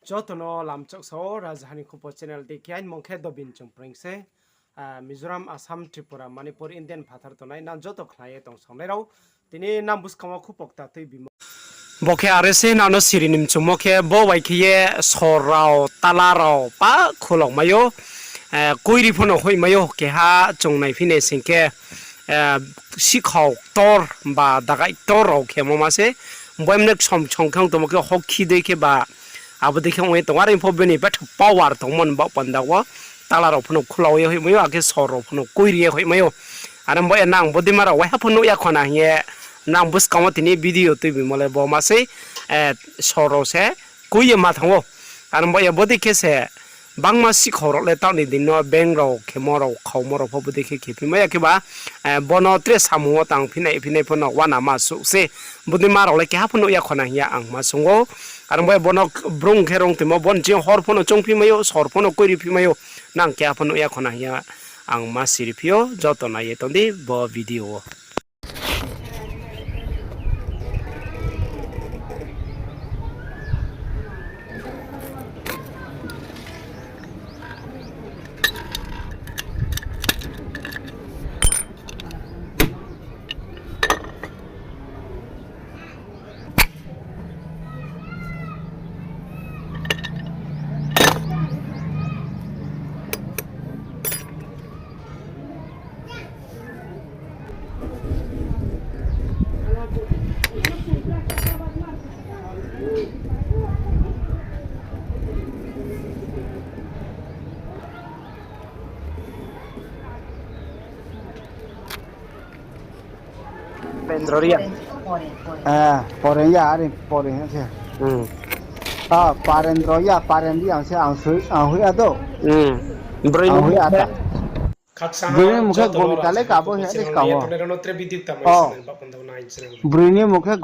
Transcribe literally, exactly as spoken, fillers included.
Joto no lamchok sao, Rajahani Khupo channel dei khe aini mung khe Dobin Chongpreng se. Ah, Mizoram, Assam, Tripura, Manipur, Indian phathar tongnai nang joto khna ye tong songnai rao. Tini nang buskang wo khupo kta tuibimo. Bo khe are se nang no siri ni mchumo khe bo bai khe ye sor rao, tala rao pa khulok mai ou. Eh, koiri pho no hoih mai ou, keha chung naiphi nai sing khe, eh, sikhau ktor ba dagai ktor rao khemo ma se. Bo emne ksom ksom khe ong tongmo khe hokhi dei khe ba abo dei khe ong ye tong. Are pho bini betha power tongmo ni baoh panda wo tala rao pho no khula ye hoih mai ou, akhe sor rao pho no koiri ye hoih mai ou. Are bo ye nang bodei ma rao waiha pho nuh ya khona hing ye nang buskang wo tini video tuibimo le bo ma sei, eh, sor rao se koi ye ma thanng ou. Are bo ye bodei khe se bangma sikhau rao le taoh ni din no beng rao khemo rao, khaumo rao pho bodei khe khephi mai ya khe ba, eh, bo no tre samung wo tang phinai phinai pho no uana ma suh se. Bodei ma rao le keha pho nuh ya khona hing ye ang ma sung ou. Are bo ye bo no brung khe rong timo, bo ni ching hor pho no choungphi mai ou, sor pho no koiri phi mai ou. Nang keha pho nuh ya khona hing ye ang ma siri phi ou, joto nai ye tong di bo video wo. Pendro Reang. Eh, Poreng ya, are Poreng ya se. Hmm. Ah, Parendro ya, Paren Reang se ang sui, ang hui ya do. Hmm. Broi ni mung khe? Broi ni mung khe Gomita le kabo he, le kamo. Oh. Broi ni mung khe